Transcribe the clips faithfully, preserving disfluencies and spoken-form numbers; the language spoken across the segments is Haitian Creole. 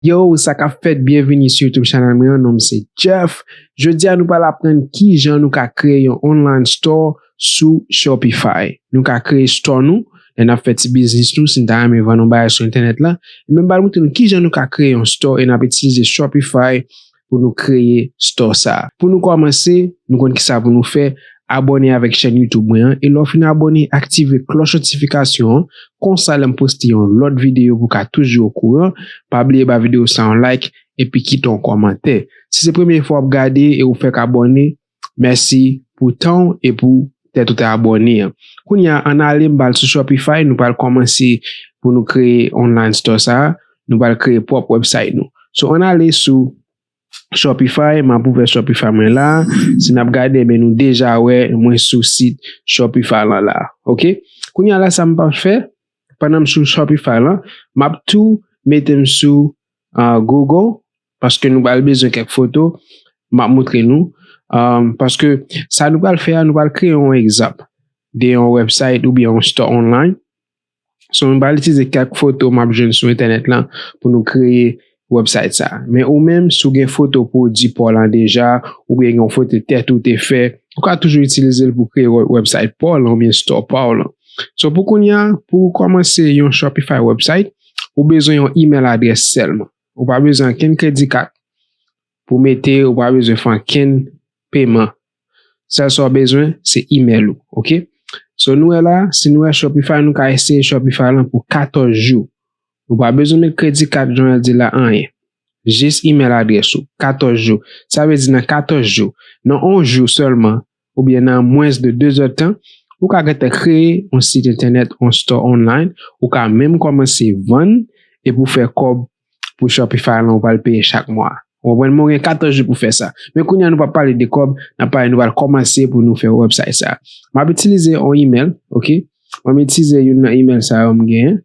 Yo, sa k ap fèt? Byenvini sou YouTube channel mwen an, non m se Jeff. Jodi a nou pral aprann kijan nou ka kreye yon online store sou Shopify. Nou ka kreye store nou, lè n ap fè ti biznis nou, si n ta renmen vann yon bagay sou entènèt la. E men m pral montre nou kijan nou ka kreye yon store e n ap itilize Shopify pou nou kreye store sa. Pou nou kòmanse, nou konn kisa pou nou fè, abòne avèk chèn YouTube mwen an, e lè w fin abòne, aktive klòch notifikasyon an, konsa lè m poste yon lòt videyo pou w ka toujou okouran. Pa bliye ba videyo sa yon like, epi kite yon kòmantè. Si se premye fwa w ap gade e ou fèk abòne, mèsi pou tan w e pou tèt ou te abòne an. Kounye a, ann ale, m pral sou Shopify, nou pral kòmanse pou nou kreye online store sa a, nou pral kreye pwòp website nou. So, ann ale sou Shopify, m ap ouvè Shopify mwen la. Si n ap gade, men nou deja wè mwen sou sit Shopify lan la. Oke? Kounye a la, sa m pral fè, pandan m sou Shopify lan, m ap tou mete m sou ah, Google, paske nou pral bezwen kèk foto, m ap montre nou. Ah, paske sa nou pral fè a, nou pral kreye yon egzanp de yon website oubyen yon store online. So, nou pral itilize kèk foto m ap jwenn sou entènèt lan pou nou kreye website sa. Men ou menm, si w gen foto pwodui pa w lan deja, oubyen gen yon foto tèt ou te fè, ou ka toujou itilize l pou kreye wè-, website pa w lan oubyen store pa w lan. So, pou kounye a, pou w kòmanse yon Shopify website, ou bezwen yon email adrès sèlman. Ou pa bezwen ankenn kredi kat pou mete, ou pa bezwen fè ankenn peman. Sèl sa w bezwen, se email ou, oke? So, nou wè la, si nou wè Shopify, nou ka eseye Shopify lan pou katòz jou. Ou pa bezwen met kredi kat, jan yo di la, anyen. Jis email adrès ou, katòz jou. Sa vle di nan katòz jou, nan yon jou sèlman, oubyen nan mwens de de zèdtan, ou ka gentan kreye yon sit entènèt, yon store online, ou ka menm kòmanse vann epi w fè kòb pou Shopify lan ou pral peye chak mwa. Ou konprann? Men w gen katòz jou pou fè sa. Men kounye a nou p ap pale de kòb, n ap pale, nou pral kòmanse pou nou fè website sa. M ap itilize yon email, oke? M ap itilize youn nan email sa yo m genyen.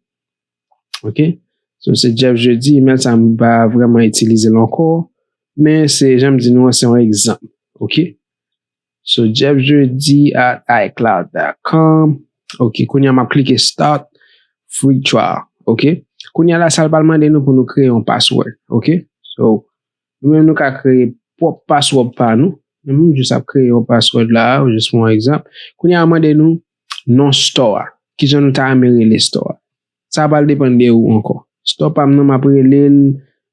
Oke? So, se Jeff Jeudi, email sa m pa vrèman itilize l ankò, men se, jan m di nou an, se yon egzanp. Oke? So, Jeff Jeudi at icloud dot com. Oke, kounye a m ap klike start free trial. Oke? Kounye a la, sa l pral mande nou pou nou kreye yon password. Oke? So, nou menm nou ka kreye pwòp password pa nou. Nou menm jis ap kreye yon password la, jis pou yon egzanp. Kounye a, mande nou non store a. Kijan nou ta renmen rele store a? Sa pral depann de ou ankò. Store pa m nan, m ap rele l,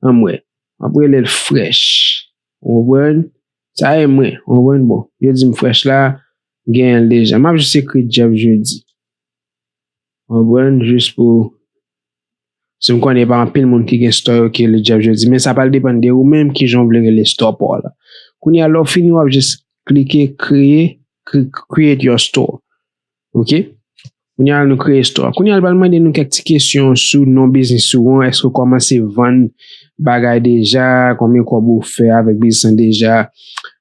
ann wè. M ap rele l Fresh. Ou konprann? Sa e mwen, ou konprann? Bon, yo di m Fresh la, genyen l deja. M ap jis ekri Jeff Jeudi. Ou konprann? Jis pou, si m konnen pa anpil moun ki gen store yo ki rele Jeff Jeudi, men sa pral depann de ou menm kijan w vle rele store pa w la. Kounye a, lè w fini, w ap jis klike kreye, cre-, create your store. Oke? Kounye a, nou kreye store. Kounye a, l pral mande nou kèk ti kesyon sou non biznis ou an. Èske w kòmanse vann bagay deja? Konbyen kòb ou fè avèk biznis lan deja?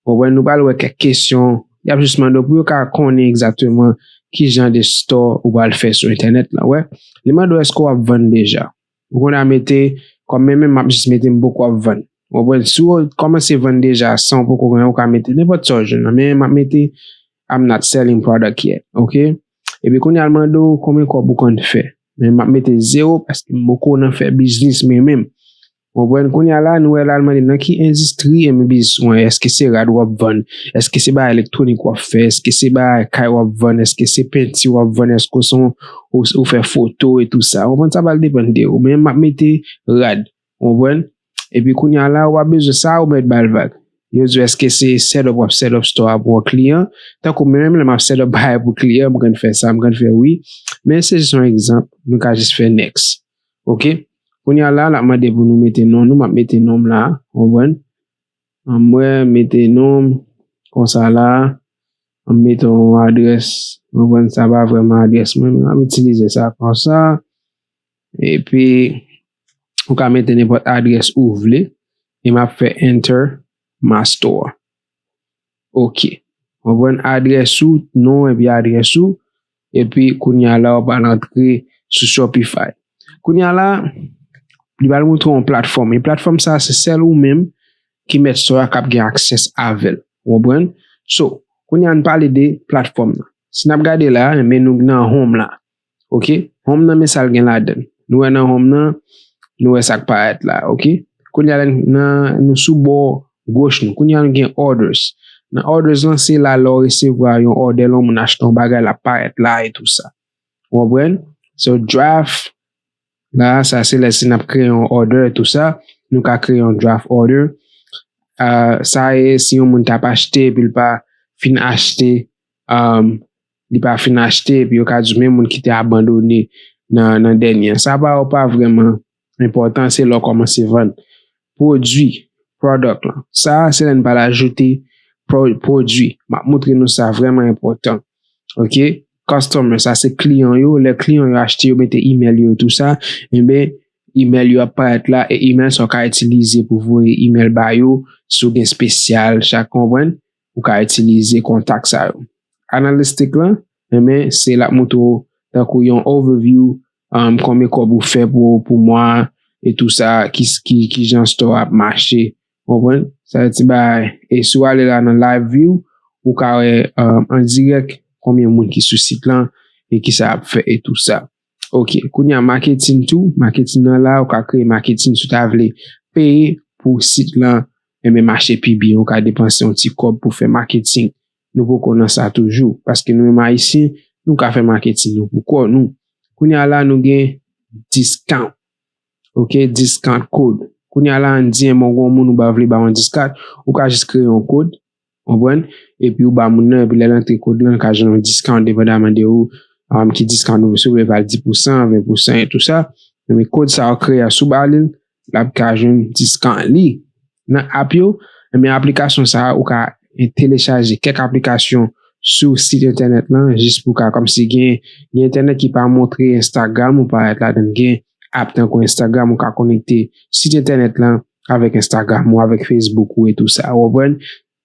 Ou konprann? Nou pral wè kèk kesyon. Y ap jis mande w pou yo ka konnen egzakteman ki jan de store ou pral fè sou entènèt la. Wè, li mande w èske w ap vann deja. Ou konn a mete, kòm mwen menm, m ap jis mete m poko ap vann. Ou konprann? Si w kòmanse vann deja san w poko gen, ou ka mete nenpòt sa w jwenn nan. Men m ap mete I'm not selling product yet, oke? Epi kounye a l mande w konbyen kòb ou konn fè. Men m ap mete zewo paske m poko nan fè biznis mwen menm. Ou konprann? Kounye a la, nou wè la, l mande nan ki endistri e men biznis ou an. Èske se rad w ap vann? Èske se bagay elektwonik w ap fè? Èske se bagay kay w ap vann? Èske se penti w ap vann? Èske se yon, ou, ou fè foto e tou sa? Ou konprann? Sa pral depann de ou. Men m ap mete rad. Ou konprann? Epi kounye a la, w ap bezwen sa, ou mèt ba l vag. Yo di w èske se set up w ap set up store a pou yon kliyan. Tankou mwen menm, lè m ap set up bagay pou kliyan, m konn fè sa, m konn fè wi. Men se jis yon egzanp, nou ka jis fè next. Oke? Kounye a la, l ap mande pou nou mete non nou, m ap mete non m la, ou konprann? Ann wè, mete non m, konsa la, ann mete yon adrès, ou konprann, sa pa vrèman adrès mwen, men m ap itilize sa konsa. Epi, ou ka mete nenpòt adrès ou vle, e m ap fè enter my store. Oke. Ou konprann, adrès ou, non epi adrès ou, epi kounye a la, ou pral antre sou Shopify. Kounye a la, li pral montre w yon platfòm. E platfòm sa, se sèl ou menm ki mèt store a k ap gen aksès avè l. Ou konprann? So, kounye a, ann pale de platfòm nan. Si n ap gade la, men nou nan home la. Oke? Home nan, men sa l gen ladan l. Nou wè nan home nan, nou wè sa k parèt la, oke? Kounye a la, nan, nou sou bò goch nou. Kounye a nou gen orders. Nan orders lan, se la lè w resevwa yon order, lè yon moun achte yon bagay, l ap parèt la e tou sa. Ou konprann? So, draft, la, sa se lè si n ap kreye yon order e tou sa, nou ka kreye yon draft order. Ah, sa e si yon moun t ap achte epi l pa fin achte, um, li pa fin achte epi yo ka di men moun ki te abandone nan, nan dènye an. Sa pa, pa vrèman enpòtan, se lè w kòmanse vann. Pwodui, product lan. Sa, se lè n pral ajoute pwo-, pwodui. M ap montre nou sa vrèman enpòtan. Ok? Customer, sa se kliyan yo. Lè kliyan yo achte, yo mete email yo e tou sa, enben, email yo ap parèt la, e email sa w ka itilize pou voye email ba yo, si w gen espesyal, chak konprann, ou ka itilize kontak sa yo. Analistik lan, enben, se l ap montre w tankou yon overview, um, konbyen kòb ou fè pou, pou mwa a, e tou sa, ki, ki, ki jan store ap mache, ou konprann? Sa se ti bagay. E si w ale la nan live view, ou ka wè, um, an dirèk konbyen moun ki sou sit lan e ki sa ap fè e tou sa. Ok, kounye a marketing tou, marketing nan la, ou ka kreye marketing si w ta vle peye pou sit lan, enben mache pi byen, ou ka depanse yon ti kòb pou fè marketing. Nou poko nan sa toujou, paske nou menm Ayisyen, nou ka fè marketing nou pou kò nou. Kounye a la, nou gen discount. Ok, discount code. Kounye a la, ann di, enben, yon moun ou ba vle ba yon discount, ou ka jis kreye yon kòd, konprann? Epi ou ba moun nan, epi lè l antre kòd lan, l ka jwenn yon discount, depandaman de ou, um, ki discount ou, si w vle ba l dis pousan, ven pousan e tou sa. Men kòd sa ou kreye a, si w ba li l, l ap ka jwenn discount li. Nan app yo, men aplikasyon sa a, ou ka telechaje kèk aplikasyon sou sit entènèt lan, jis pou ka, kòmsi gen, gen entènèt ki pa montre Instagram ou parèt ladan, gen app tankou Instagram ou ka konekte sit entènèt lan avèk Instagram ou avèk Facebook ou e tou sa, ou konprann?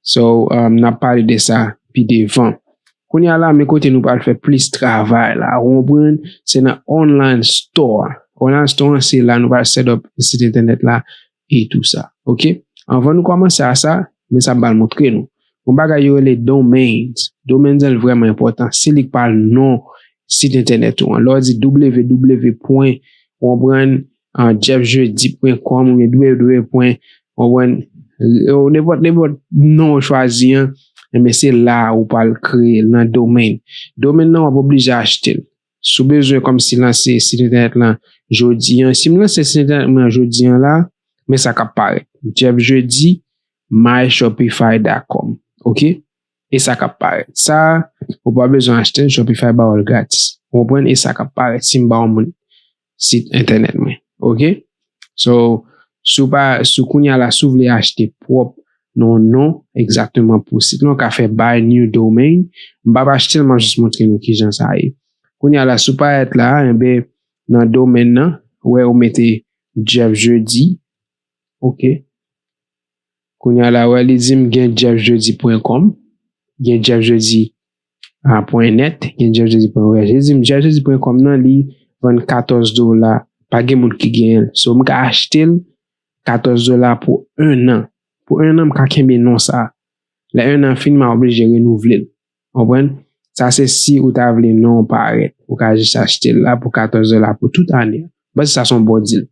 So, um, n ap pale de sa pi devan. Kounye a la, men kote nou pral fè plis travay la, ou konprann? Se nan online store. Online store an, se la nou pral set up sit entènèt la e tou sa. Ok? Anvan nou kòmanse a sa, men sa m pral montre nou. Yon bagay yo rele domains. Domains an vrèman enpòtan. Se li k pral non sit entènèt ou an. Lè w di www pwen, ou konprann, ah, jeff jeudi pwen com oubyen www pwen, ou konprann, nenpòt, nenpòt non ou chwazi an, enben se la ou pral kreye l nan domain. Domain nan w ap oblije achte l. Si w bezwen kòmsi lanse sit entènèt lan jodi an, si m lanse sit entènèt mwen an jodi an la, men sa k ap parèt. Jeff Jeudi, my shopify dot com. Ok? E sa k ap parèt. Sa, ou pa bezwen achte l, Shopify ba w l gratis. Ou konprann? E sa k ap parèt si m ba yon moun sit entènèt mwen. Ok? So, si w pa, si w kounye a la, si w vle achte pwòp non, non, egzakteman pou sit lan, ou ka fè buy new domain. M p ap achte l, m ap jis montre nou kijan sa ye. Kounye a la, si w parèt la, enben, nan domain nan, wè ou mete Jeff Jeudi. Ok. Kounye a la, wè, li di m gen jeff jeudi pwen com, gen jeff jeudi pwen net, gen jeff jeudi pwen org. Li di m jeff jeudi pwen com nan, li vann katòz dola. Pa gen moun ki genyen l. So, m ka achte l katòz dola pou en an. Pou en an, m ka kenbe non sa. Lè en an fini, m a oblije renouvle l. Konprann? Sa se si ou ta vle non w parèt. Ou ka jis achte l la pou katòz dola pou tout ane a. M panse sa se yon bon deal.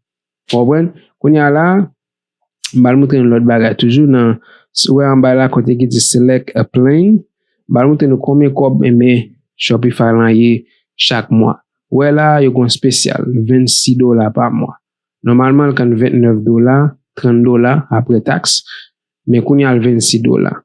Konprann? Kounye a la, m pral montre nou lòt bagay toujou nan, si w wè anba la kote ki di select a plan, m pral montre nou konbyen kòb, enben, Shopify lan ye chak mwa. Ou wè la, yo gen yon espesyal, vennsis dola pa mwa. Nòmalman, l konn vennèf dola, trant dola apre taks, men kounye a l vennsis dola.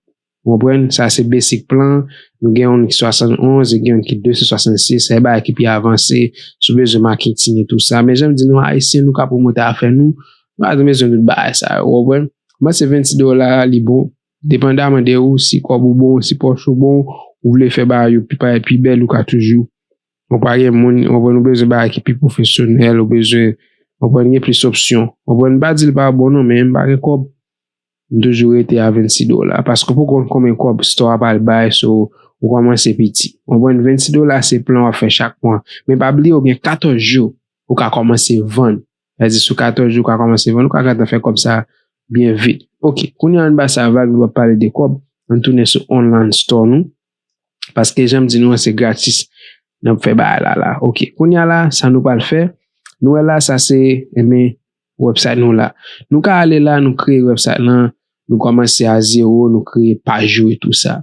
Ou konprann? Sa se basic plan. Nou gen youn ki swasannonz, e gen youn ki de san swasannsis. Se bagay ki pi avanse. Si w bezwen marketing e tou sa. Men jan m di nou, Ayisyen, nou ka pwomote afè nou. Nou pa bezwen tout bagay sa yo. Ou konprann? Mwen, se vennsis dola, li bon. Depandaman de ou, si kòb ou bon, si pòch ou bon, ou vle fè bagay yo pi parèt pi bèl, ou ka toujou. Ou pa gen moun, ou konprann, ou bezwen bagay ki pi pwofesyonèl, ou bezwen, ou konprann, gen plis opsyon. Ou konprann, m pa di l pa bon non, men m pa gen kòb. M toujou rete a vennsis dola. Paske w poko konn konbyen kòb store a pral bay, so ou kòmanse piti. Ou konprann, vennsis dola se plan w ap fè chak mwa. Men pa bliye ou gen katòz jou ou ka kòmanse vann. Sa di sou katòz jou ou ka kòmanse vann, ou ka gentan fè kòb sa byen vit. Ok, kounye a ann ba sa vag, nou p ap pale de kòb, ann tounen sou online store nou. Paske jan m di nou an, se gratis n ap fè bagay la la. Ok, kounye a la, sa nou pral fè, nou wè la, sa se, enben, website nou la. Nou ka ale la, nou kreye website lan, nou kòmanse a zewo, nou kreye paj yo e tou sa.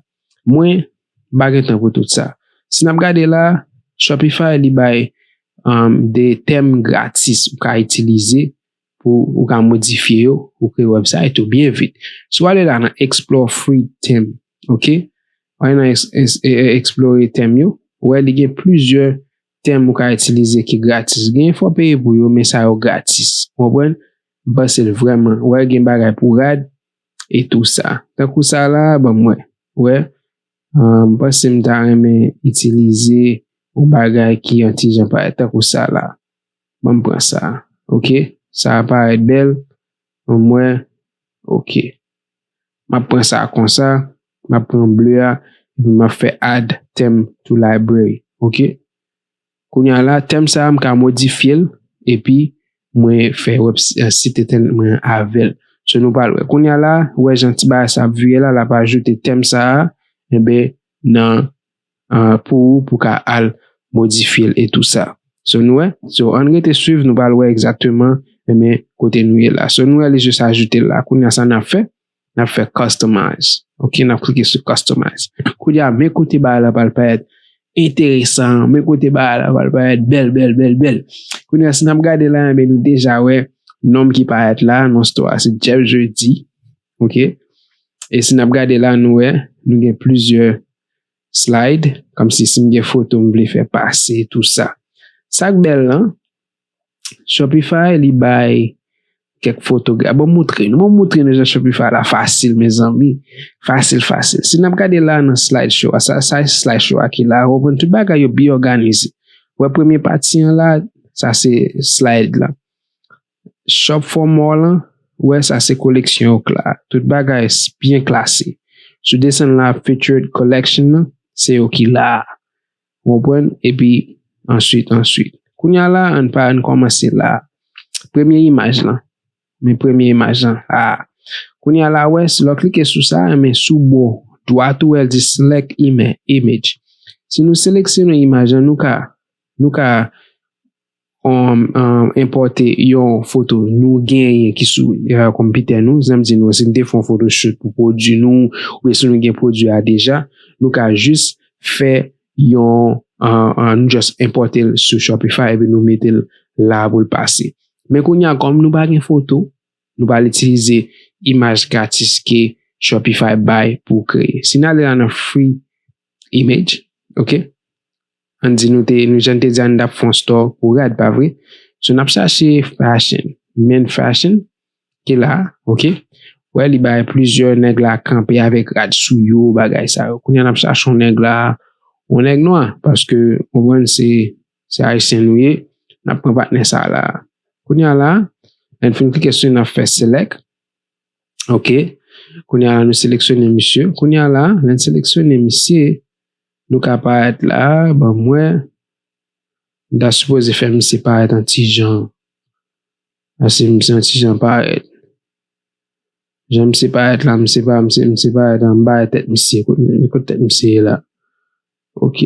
Mwen, m pa gen tan pou tout sa. Si n ap gade la, Shopify li bay um, de tèm gratis ou ka itilize pou ou ka modifye yo, ou kreye website ou byen vit. Si w ale la nan Explore Free Theme, ok? W ale nan ex- ex- e- e- Explore tèm yo, ou wè li gen plizyè tèm ou ka itilize ki gratis. Gen fò peye pou yo, men sa yo gratis. Ou konprann? M panse l vrèman. Ou wè gen bagay pou rad e tou sa. Tankou sa la, ban m wè. Ou wè? Ah, m panse m ta renmen itilize yon bagay ki yon ti jan parèt tankou sa la. Ban m pran sa. Ok? Sa a parèt bèl. Ban m wè. Ok. M ap pran sa konsa. M ap pran ble a. Epi m ap fè add theme to library. Ok? Kounye a la, tèm sa a, m ka modifye l. Epi, mwen fè web sit entènèt mwen avè l. So, nou pral wè. Kounye a la, ou wè jan ti bagay sa ap vire la, l ap ajoute tèm sa a, enben, nan ah, pou ou, pou ka al modifye l e tou sa. So, nou wè? So, ann rete swiv, nou pral wè egzakteman, enben, kote nou ye la. So, nou wè, li jis ajoute l la. Kounye a, sa n ap fè? N ap fè customize. Ok, n ap klike sou customize. Kounye a, men kote bagay la pral parèt enteresan, men kote bagay la pral parèt bèl, bèl, bèl, bèl. Kounye a, si n ap gade la, enben, nou deja wè non ki parèt la, non store a, se Jeff Jeudi. Ok? E si n ap gade la, nou wè, nou gen plizyè slide, kòmsi si m gen foto m vle fè pase, tou sa. Sa k bèl lan, Shopify, li bay kèk fotogra-, bon, moutre nou, bon, moutre nou jan Shopify la fasil, mezanmi. Fasil, fasil. Si n ap gade la nan slide show a, sa, sa slide show a ki la, ou konprann tout bagay yo byen òganize. Ou wè premye pati an la, sa se slide la. Shop for more lan, ou wè sa se koleksyon yo k la. Tout bagay s- byen klase. Si w desann la, featured collection nan, se yo ki la. Ou konprann? Epi, answit, answit. Kounye a la, ann pa, ann kòmanse la. Premye imaj lan. Men premye imaj lan. Ah. Kounye a la, wè, si lè w klike sou sa, men sou bò dwat ou wè l di select ima- image. Si nou seleksyone imaj lan, nou ka, nou ka um, um, enpòte yon foto nou genyen ki sou uh, konpitè nou, jan m di nou, si nou te fè yon photoshoot pou pwodui nou, oubyen si nou gen pwodui a deja, nou ka jis fè yon, uh, uh, nou just enpòte l sou Shopify epi nou mete l la pou l pase. Men kounye a, kòm nou pa gen foto, nou pral itilize imaj gratis ke Shopify bay pou kreye. Si n ale la nan free image, ok? Ann di nou te, nou jan te di a, nou t ap fè yon store pou rad, pa vre? So, n ap chache fashion, men fashion, ki la, ok? Wè, li bay plizyè nèg la kanpe avèk rad sou yo, bagay sa yo. Kounye a n ap chache yon nèg la, yon nèg nwa, paske, ou konprann, se, se ayisyen nou ye, n ap pran patnè sa la. Kounye a la, lè n fin klike sou li, n ap fè select. Ok. Kounye a la, nou seleksyone misye. Kounye a la, lè n seleksyone misye, nou ka parèt la, ban m wè. M ta sipoze fè misye parèt an ti jan. Paske misye an ti jan parèt. Jan misye parèt la, misye pa, misye, misye parèt anba tèt misye. Kot, kot tèt misye ye la? Ok.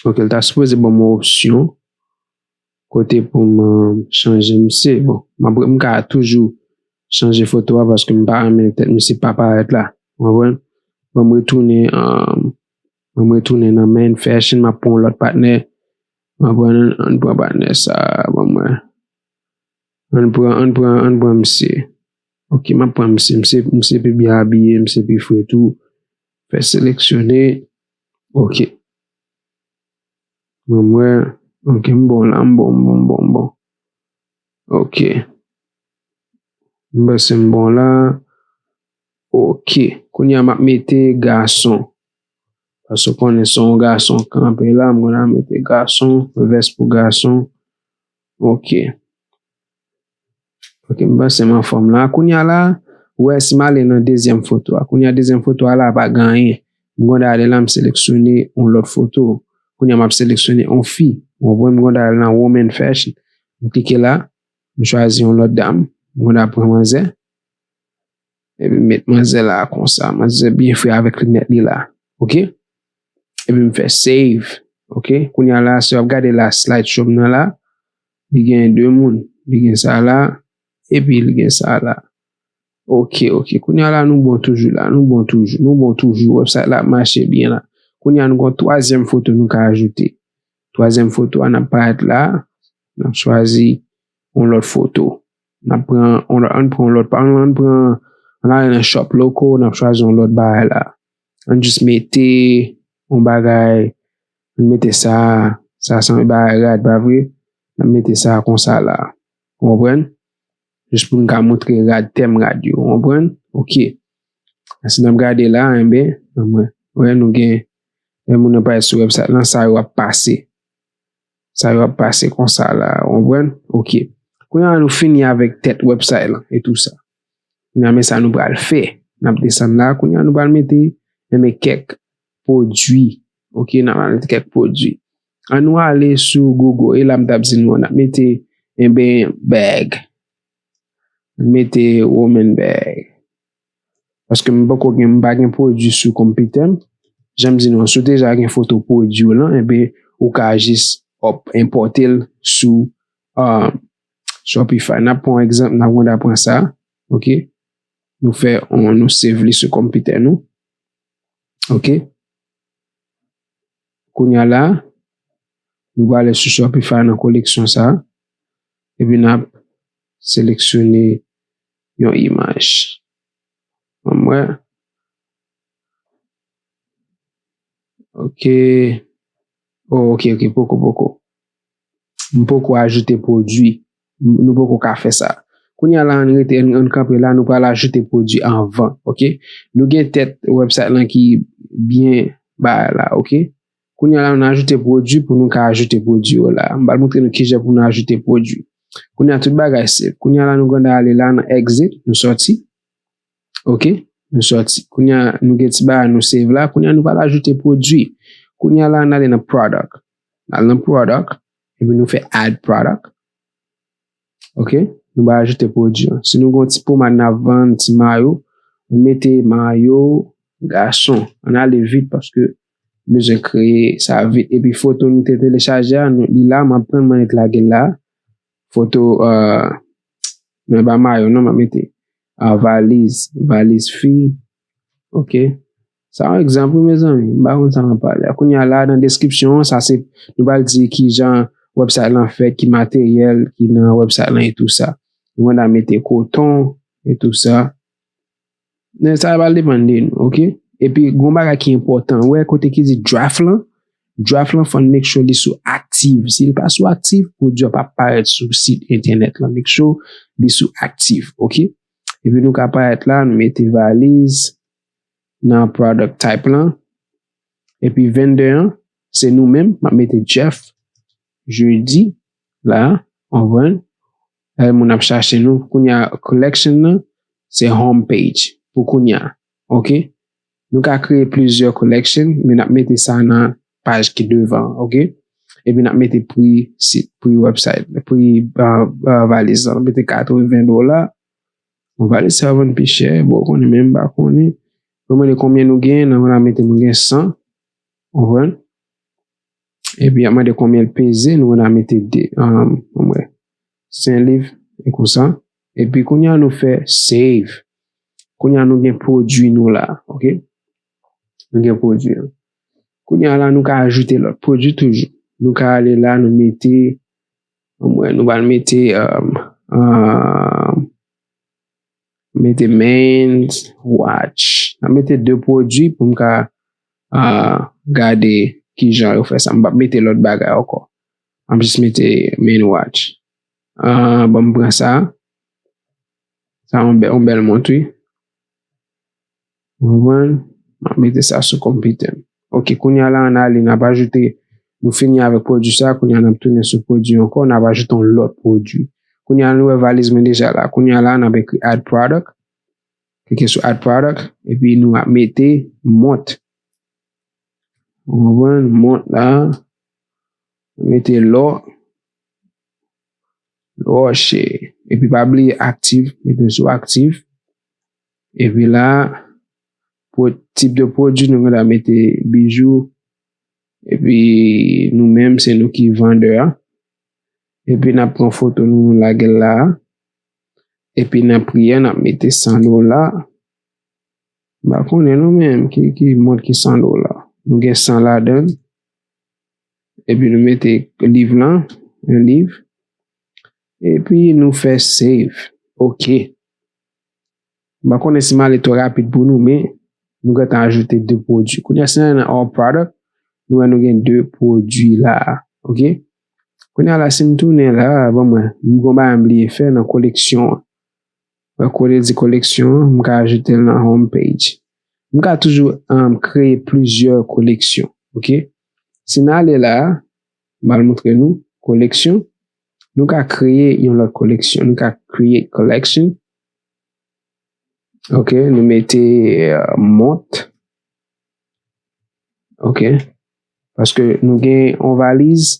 Ok, l ta sipoze ban m yon opsyon kote pou m, euh, chanje misye. Bon, m ap, m ka toujou chanje foto a paske m pa renmen tèt misye pa parèt la. Ou konprann? Ban m retounen, euh, ban m retounen nan main fashion, m ap pran yon lòt patnè. Ou konprann? Ann pran patnè sa, ban m wè. Ann pran, ann pran, ann pran misye. Ok, m ap pran misye. Misye, misye pi byen abiye, misye pi fre tou. Fè seleksyone. Ok. Mwen, mwen, ok, m bon la, m bon, m bon, m bon, m bon. Ok. M panse m bon la. Ok. Kounye a m ap mete gason. Paske w konnen se yon gason k kanpe la, m konn al mete gason, vès pou gason. Ok. Ok, m panse m anfòm la. Kounye a la, ou wè si m ale nan dezyèm foto a. Kounye a dezyèm foto a la pa gen anyen. M konn ale la, m seleksyone yon lòt foto. Kounye a m ap seleksyone yon fi. Ou konprann? M konn ale nan woman fashion. M klike la, m chwazi yon lòt dam. M konn al pran manzè. Epi m met manzè la konsa. Manzè byen fre avèk linèt li la. Ok? Epi m fè save. Ok? Kounye a la, si w ap gade la, slide show m nan la. Li gen de moun. Li gen sa la, epi li gen sa la. Ok, ok. Kounye a la, nou bon toujou la. Nou bon toujou. Nou bon toujou. Website la ap mache byen la. Kounye a, nou gen yon twazyèm foto nou ka ajoute. Twazyèm foto a, n ap parèt la. N ap chwazi yon lòt foto. N ap pran, on, ann pran yon lòt, pa, ann pran, ann ale nan shop logo, n ap chwazi yon lòt bagay la. Ann jis mete yon bagay, ann mete sa, sa sanble bagay rad, pa vre? N ap mete sa konsa la. Ou konprann? Jis pou n ka montre rad, tèm rad yo. Ou konprann? Ok. Si n ap gade la, enben, ann wè, wè, nou gen, lè moun nan parèt sou website lan, sa yo ap pase. Sa yo ap pase konsa la, ou konprann? Ok. Kounye a nou fini avèk tèt website lan e tou sa. Kounye a men sa nou pral fè. N ap desann la, kounye a nou pral mete, enben, kèk pwodui. Ok, n ap mete kèk pwodui. Ann nou ale sou Google, e la m t ap di nou an, n ap mete, enben, bag. N mete woman bag. Paske m poko gen, m pa gen pwodui sou konpitè m. Jan m di nou an, si w deja gen foto pwodui w lan, enben, ou ka jis up, enpòte l sou, ah, Shopify. N ap pran yon egzanp, n ap konn pran sa. Ok? Nou fè, on, nou save li sou konpitè nou. Ok? Kounye a la, nou prale sou Shopify nan koleksyon sa. Epi n ap seleksyone yon imaj. Ann wè. Ok. Oh, ok, ok, poko, poko. M poko ajoute pwodui. M, nou poko ka fè sa. Kounye a la, ann rete, ann, ann kanpe la, nou pral ajoute pwodui anvan, ok? Nou gen tèt website lan ki byen bagay la, ok? Kounye a la, nou ajoute pwodui pou nou ka ajoute pwodui yo la. M pral montre nou kijan pou nou ajoute pwodui. Kounye a, tout bagay save. Kounye a la, nou konn ale la nan exit, nou sòti. Ok? Nou sòti. Kounye a, nou gen ti bagay nou save la. Kounye a, nou pral ajoute pwodui. Kounye a la, n ale nan product. N al nan product. Epi nou fè add product. Ok? Nou pral ajoute pwodui an. Si nou gen yon ti pomad n ap vann, ti mayo, nou mete mayo gason. Ann ale vit paske m bezwen kreye sa vit. Epi foto nou te telechaje a, nou, li la, m ap pran, m annik lage l la. Foto, euh, men pa mayo, non, m ap mete. Ah, valiz, valiz fi. Ok. Sa yon egzanp, wi, mezanmi. M pa konn sa m ap pale. Kounye a la, nan deskripsyon an, sa se, nou pral di ki jan website lan fèt, ki materyèl ki nan website lan e tou sa. Nou konn mete koton e tou sa. Men sa va depann de nou, ok? Epi, gon bagay ki enpòtan. Wè kote ki di draft lan? Draft lan fò n make sure li sou active. Si l pa sou active, pwodui a p ap parèt sou sit entènèt lan. Make sure li sou active, ok? Epi nou ka parèt la, nou mete valiz nan product type lan. Epi vendor an, se nou menm, m ap mete Jeff Jeudi la, konprann? Lè moun ap chache nou, kounye a collection nan, se home page pou kounye a. Ok? Nou ka kreye plizyè collection, men n ap mete sa nan paj ki devan, ok? Epi n ap mete pri sit, pri website, pri, ah, ah, valiz lan. N ap mete katreven dola. Bon, valiz sa yo vann pi chè, bon, ou konnen, men m pa konnen. Yo mande konbyen nou gen, nou la mete nou gen san. Ou konprann? Epi y ap mande konbyen l peze, nou la mete de, um, ann wè, senk liv, e konsa. Epi kounye a nou fè save. Kounye a nou gen pwodui nou la, ok? Nou gen pwodui an. Kounye a la, nou ka ajoute lòt pwodui toujou. Nou ka ale la, nou mete, ann wè, nou pral mete, um, um, mete men's watch. N ap mete de pwodui pou m ka, ah, gade kijan yo fè sa. M p ap mete lòt bagay ankò. M ap jis mete men watch. Ah, ban m pran sa. Sa yon bè-, yon bèl mont, wi. Ou konprann? M ap mete sa sou konpitè m. Ok, kounye a la, ann ale, n ap ajoute, nou fini avèk pwodui sa, kounye a n ap tounen sou pwodui ankò, n ap ajoute yon lòt pwodui. Kounye a, nou wè valiz mwen deja la. Kounye a la, n ap ekri add product. Klike sou add product, epi nou ap mete mont. Ou konprann? Mont la. Mete lò. Lò chè. Epi pa bliye active. Mete sou active. Epi la, pou tip de pwodui, nou gentan mete bijou. Epi nou menm, se nou ki vandè a. Epi n ap pran foto nou, nou lage l la a. Epi nan pri a, n ap mete san dola. M pa konnen non, men ki, ki mont ki san dola. Nou gen san ladan l. Epi nou mete liv lan, yon liv. Epi nou fè save. Ok. M pa konnen si m ale twò rapid pou nou, men nou gentan ajoute de pwodui. Kounye a, si n ale nan All Product, nou wè nou gen de pwodui la a. Ok? Kounye a la, si m tounen la a, ban mwen, m gon bagay m bliye fè nan koleksyon an. Wè kote l di koleksyon an, m ka ajoute l nan home page. M ka toujou, um, kreye plizyè koleksyon. Ok? Si n ale la a, m al montre nou koleksyon. Nou ka kreye yon lòt koleksyon. Nou ka create collection. Ok, nou mete, uh, mont. Ok. Paske nou gen yon valiz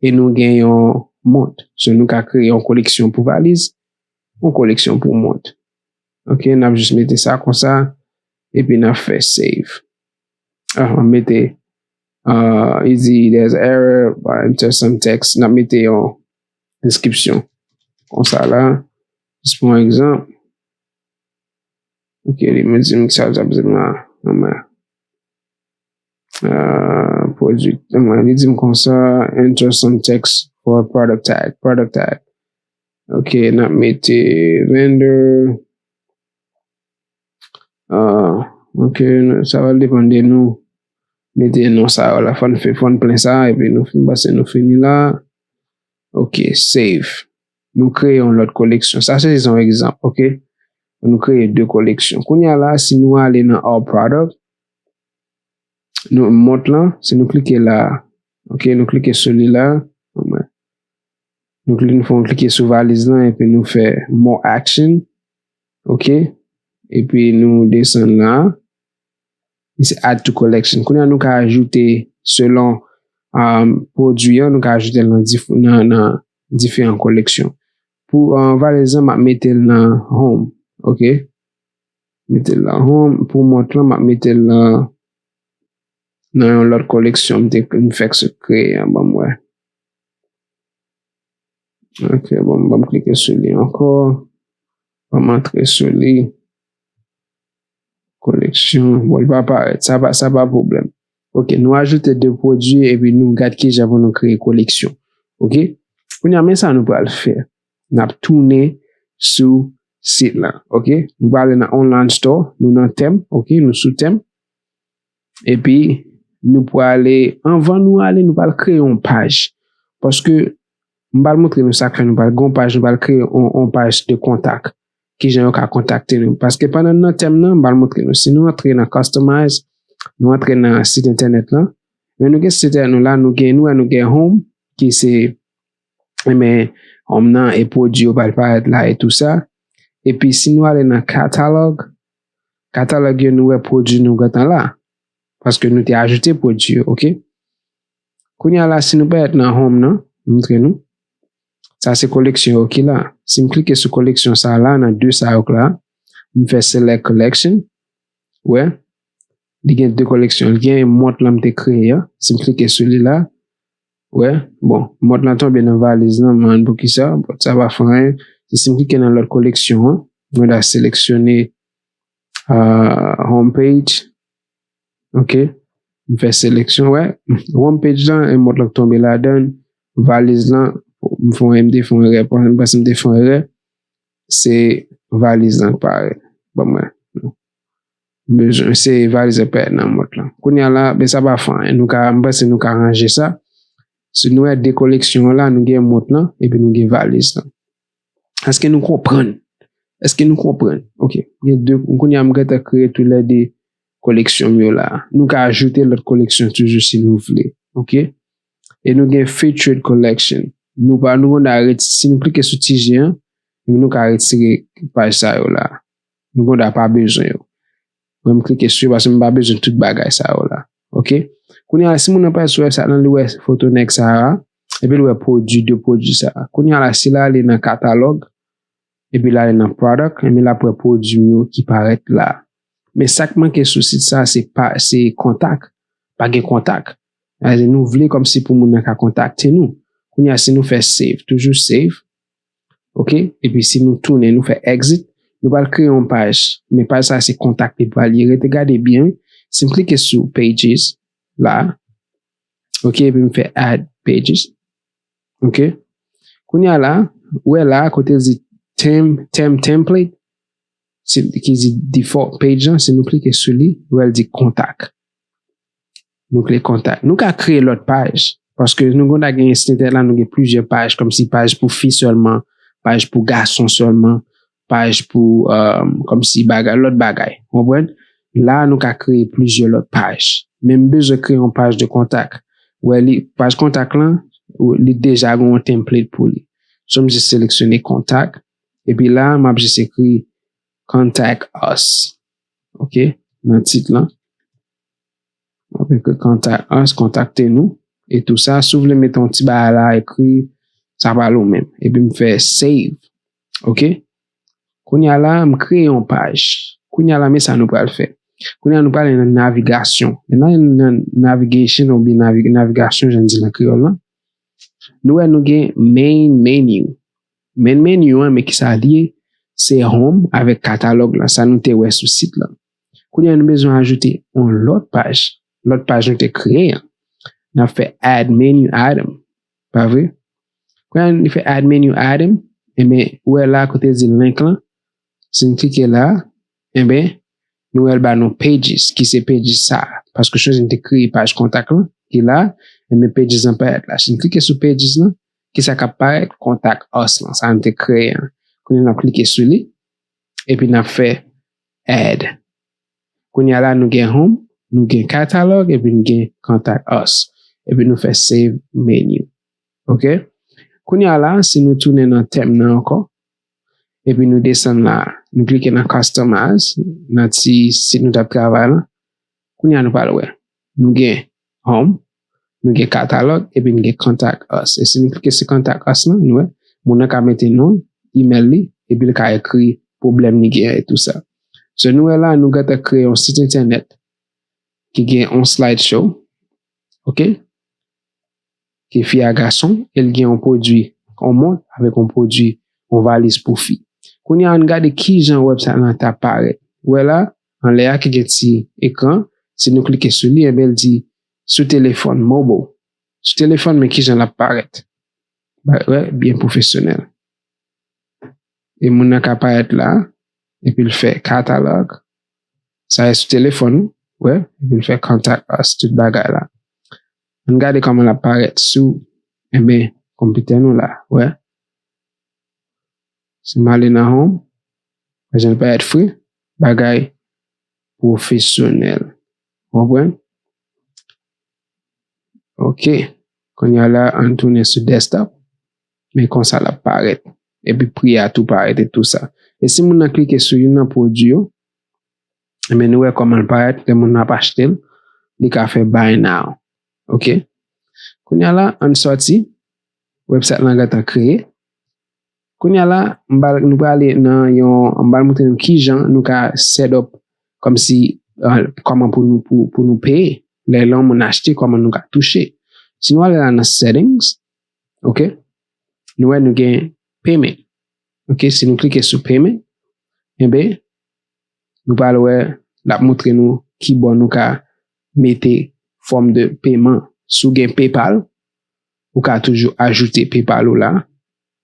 e nou gen yon mont. So, nou ka kreye yon koleksyon pou valiz, yon koleksyon pou mont. Ok, n ap jis mete sa konsa, epi n ap fè save. Ah, m ap mete, uh, easy, there's error, uh, enter some text. N ap mete yon deskripsyon konsa la. Jis pou yon egzanp. Ok, li mwen di m ki sa l ap di m la. Anmè. Uh, pwodui. Anmè, li di m konsa, enter some text for product tag, product tag. Ok, n ap mete vendor. Uh, ok, sa va depann de nou. Mete non sa yo la. Fò n fè, fò n plen sa, epi nou fin pase, nou fini la. Ok, save. Nou kreye yon lòt koleksyon. Sa se yon egzanp, ok? Nou kreye de koleksyon. Kounye a la, si nou ale nan All Product, nou mont lan, si nou klike la, ok, nou klike sou li la, nou klike, nou fè, nou klike sou valiz lan, epi nou fè More Action, ok? Epi nou desann la, li se Add to Collection. Kounye a nou ka ajoute selon, um, pwodui an, nou ka ajoute l nan dif-, nan, nan diferan koleksyon. Pou, uh, valiz lan, m ap mete l nan Home, ok? Mete l nan Home. Pou mont lan, m ap mete l nan, nan yon lòt koleksyon m te, m fèk sot kreye an, ban m wè. Ok, bon, ban m klike sou li ankò. Ban m antre sou li. Koleksyon. Bon, li pa parèt. Sa pa, sa pa pwoblèm. Ok, nou ajoute de pwodui epi nou gad kijan pou nou kreye koleksyon. Ok? Kounye a, men sa nou pral fè. N ap tounen sou sit lan. Ok? Nou prale nan Online Store, nou nan tèm, ok? Nou sou tèm. Epi, nou prale, anvan nou ale, nou pral kreye yon paj. Paske, m pral montre nou sa k fè nou pral gen yon paj, nou pral kreye yon, yon paj de kontak. Kijan yo ka kontakte nou. Paske pandan n nan tèm nan, m pral montre nou. Si nou antre nan Customize, nou antre nan sit entènèt lan, men nou gen sit entènèt nou la, nou gen, nou wè nou gen Home, ki se, men, Home nan e pwodui yo pral parèt la e tou sa. Epi si nou ale nan Catalog, Catalog yo nou wè pwodui nou gentan la. Paske nou te ajoute pwodui yo, ok? Kounye a la, si nou parèt nan Home nan, montre nou. Sa se koleksyon yo ki la. Si m klike sou koleksyon sa la, nan de sa yo k la, m fè Select Collection. Wè, li gen de koleksyon. Li gen mont lan m te kreye an. Si m klike sou li la, wè, bon, mont lan tonbe nan valiz lan, m pa konn poukisa, but sa pa fè anyen. Se si m klike nan lòt koleksyon an, mwen ta seleksyone, uh, home page. Ok. M fè seleksyon, wè. Home page lan, e mont lan k tonbe ladan l. Valiz lan, m fè yon, m te fè yon erè. M panse m te fè yon erè. Se valiz lan k parèt. Ban mwen. M bezwen, se valiz lan k parèt nan mont lan. Kounye a la, men sa pa fè anyen. Nou ka, m panse nou ka ranje sa. Si nou wè de koleksyon an la, nou gen mont lan, epi nou gen valiz lan. Èske nou konprann? Èske nou konprann? Ok. Gen de, kounye a m gentan kreye toulède koleksyon m yo la. Nou ka ajoute lòt koleksyon toujou si nou vle. Ok? E nou gen Featured Collection. Nou pa, nou konn ret-, si nou klike sou ti je an, nou ka retire paj sa yo la. Nou konn pa bezwen yo. Mwen m klike sou yo paske m pa bezwen tout bagay sa yo la. Ok? Kounye a, si moun nan pral sou website lan, li wè foto nèg sa a, epi li wè pwodui, de pwodui sa a. Kounye a la, si l ale nan Catalog, epi l ale nan Product, epi l ap wè pwodui m yo ki parèt la. Men sa k manke sou sit sa, se pa, se kontak. Pa gen kontak. Sa vle di nou vle kòmsi pou moun nan ka kontakte nou. Kounye a, si nou fè save, toujou save, ok? Epi si nou tounen, nou fè exit, nou pral kreye yon paj. Men paj sa se kontak li pral ye. Rete gade byen. Si m klike sou pages, la, ok, epi m fè add pages, ok? Kounye a la, ou wè la, kote l di theme, theme template, se, ki di default page lan, si nou klike sou li, ou wè l di kontak. Nou klike kontak. Nou ka kreye lòt paj. Paske nou konn gen site entènèt la, nou gen plizyè paj, kòmsi paj pou fi sèlman, paj pou gason sèlman, paj pou, um, kòmsi bagay, lòt bagay. Ou konprann? La, nou ka kreye plizyè lòt paj. Men m bezwen kreye yon paj de kontak. Ou wè, li, paj kontak lan, ou, li deja gen yon template pou li. So, m jis seleksyone kontak. Epi la, m ap jis ekri contact us. Ok? Nan tit lan. M ap ekri contact us, kontakte nou. E tou sa, si w vle mete yon ti bagay la, ekri, sa pa ou menm. Epi m fè save. Ok? Kounye a la, m kreye yon paj. Kounye a la, men sa nou pral fè. Kounye a, nou pral nan navigasyon. Men nan, nan navigation oubyen navi-, navigasyon, jan n di nan kreyòl lan, nou wè nou gen main menu. Main menu an, men ki sa li ye? Se home avèk katalòg lan, sa nou te wè sou sit lan. Kounye a, nou bezwen ajoute yon lòt paj. Lòt paj nou te kreye an. N ap fè add menu item. Pa vre? Kounye a, nou fè add menu item. Enben, ou wè la kote di link lan. Si n klike la, enben, nou wè l ba nou pages, ki se pages sa. Paske chonje n te kreye paj kontak lan, ki la, enben, pages lan parèt la. Si n klike sou pages lan, ki sa k ap parèt? Contact us lan, sa n te kreye an. Kounye a, n ap klike sou li, epi n ap fè add. Kounye a la, nou gen home, nou gen catalog, epi nou gen contact us. Epi nou fè save menu. Ok? Kounye a la, si nou tounen nan tèm nan ankò, epi nou desann la, nou klike nan customize, nan ti sit nou t ap travay lan. Kounye a nou pral wè. Nou gen home, nou gen catalog, epi nou gen contact us. E si nou klike sou contact us lan, nou wè, moun nan ka mete non, email li, epi li ka ekri pwoblèm li gen e tou sa. So, nou wè la, nou gentan kreye yon sit entènèt ki gen yon slideshow, ok? Ki fi a gason, e l gen yon pwodui, yon mont avèk yon pwodui, yon valiz pou fi. Kounye a, ann gade kijan website lan ta parèt. Ou wè la, anlè a ki gen ti ekran, si nou klike sou li, enben l di sou telefòn, mobile. Sou telefòn, men kijan l ap parèt. Ba, wè, byen pwofesyonèl. E moun nan ka parèt la, epi l fè katalòg. Sa e sou telefòn ou, wè, epi l fè contact us, tout bagay la. Ann gade kòman l ap parèt sou, enben, konpitè nou la, wè. Si m ale nan home, wè jan l parèt fre, bagay pwofesyonèl. Ou konprann? Ok. Kounye a la, ann tounen sou desktop. Men konsa l ap parèt. Epi pri a tou parèt e tou sa. E si moun nan klike sou youn nan pwodui yo, enben nou wè kòman l parèt, lè moun nan ap achte l, li ka fè buy now. Ok. Kounye a la, ann sòti. Website lan gentan kreye. Kounye a la, m pral, nou prale nan yon, m pral montre nou kijan nou ka set up kòmsi, uh, kòman pou nou, pou, pou nou peye. Lè yon moun achte, kòman nou ka touche. Si nou ale la nan settings, ok, nou wè nou gen payment. Ok, si nou klike sou payment, enben, nou pral wè, l ap montre nou ki bò nou ka mete fòm de peman. Si w gen PayPal, ou ka toujou ajoute PayPal ou la.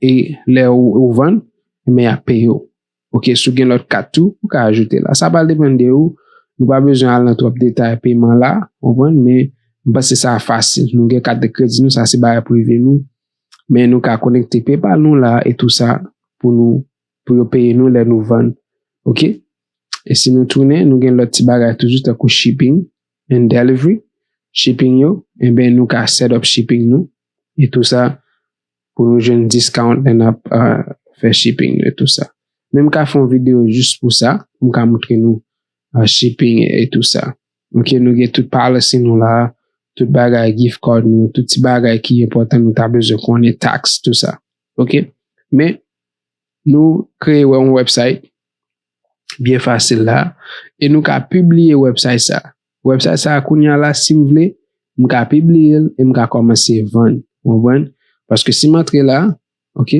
E lè ou, ou vann, men y ap peye w. Ok, si w gen lòt kat tou, ou ka ajoute la. Sa pral depann de ou. Nou pa bezwen al nan twòp detay peman la, ou konprann, men m panse sa fasil. Nou gen kat de kredi nou, sa se bagay prive nou. Men nou ka konekte PayPal nou la e tou sa pou nou, pou yo peye nou lè nou vann. Ok? E si nou tounen, nou gen lòt ti bagay toujou tankou shipping and delivery. Shipping yo, enben nou ka set up shipping nou e tou sa pou nou jwenn discount lè n ap, uh, fè shipping nou e tou sa. Men m ka fè yon videyo jis pou sa, pou m ka montre nou, uh, shipping e, e tou sa. Ok, nou gen tout policy nou la, tout bagay gift card nou, tout ti bagay ki enpòtan nou ta bezwen konnen, tax, tou sa. Ok? Men, nou kreye wè yon website byen fasil la, e nou ka pibliye website sa. Website sa, kounye a la, si m vle, m ka pibliye l e m ka kòmanse vann. Ou konprann? Paske si m antre la, ok,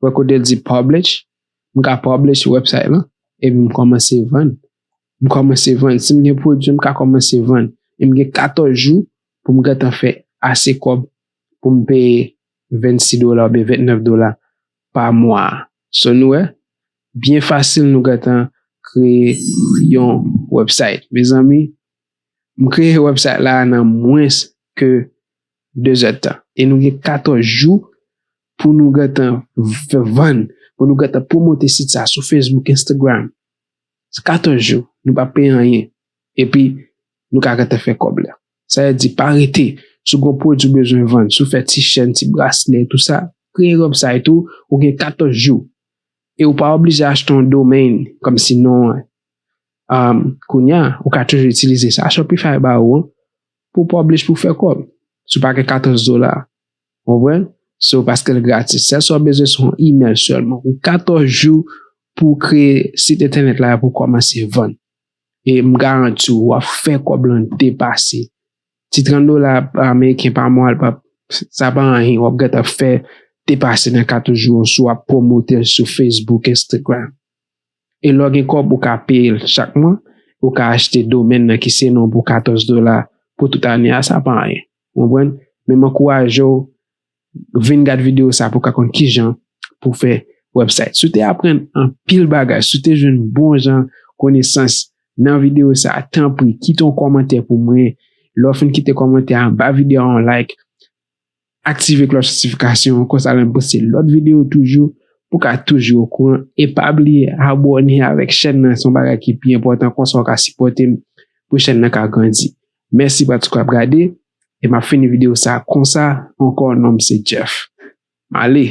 wè kote l di publish, m ka publish website lan, epi m kòmanse vann. M kòmanse vann. Si m gen pwodui, m ka kòmanse vann. E m gen katòz jou pou m gentan fè ase kòb pou m peye vennsis dola oubyen vennèf dola pa mwa. So nou wè, byen fasil nou gentan kreye yon website. Mezanmi, m kreye website la nan mwens ke de zèdtan. E nou gen katòz jou pou nou gentan v- vann, pou nou gentan pwomote sit sa sou Facebook, Instagram. Se katòz jou, nou pa peye anyen. Epi, nou ka gentan fè kòb la. Sa vle di, pa rete. Si w gen pwodui w bezwen vann, si w fè ti chèn, ti braslè, tou sa, kreye website ou, ou gen katòz jou. E ou pa oblije achte yon domain kòmsi non an. Um, kounye a, ou ka toujou itilize sa Shopify ba ou an pou w publish pou w fè kòb. Si w pa gen katòz dola, w konprann? So, paske l gratis. Sèl sa w bezwen se yon email sèlman. Ou katòz jou pou w kreye sit entènèt la pou w kòmanse vann. E m garanti w, w ap fè kòb lan depase. Ti trant dola ameriken pa mwa, l p ap, sa pa anyen. W ap gentan fè depase nan katòz jou si w ap pwomote l sou Facebook, Instagram. E lè w gen kòb, ou ka peye l chak mwa, ou ka achte domèn nan ki se non pou katòz dola pou tout ane a, sa pa anyen. Ou konprann? Men m ankouraje w, vin gad videyo sa pou w ka konn kijan pou w fè website. Si w te aprann anpil bagay, si w te jwenn bon jan konesans nan videyo sa, tanpri, kite yon kòmantè pou mwen. Lè w fin kite kòmantè a, ba videyo a yon like, aktive klòch notifikasyon an, konsa lè m poste lòt videyo toujou, pou w ka toujou okouran. E pa bliye abòne avèk chèn nan, se yon bagay ki pi enpòtan, konsa w ka sipòte m pou chèn nan ka grandi. Mèsi pa tout k ap gade, e m ap fini videyo sa konsa ankò, non m se Jeff. M ale.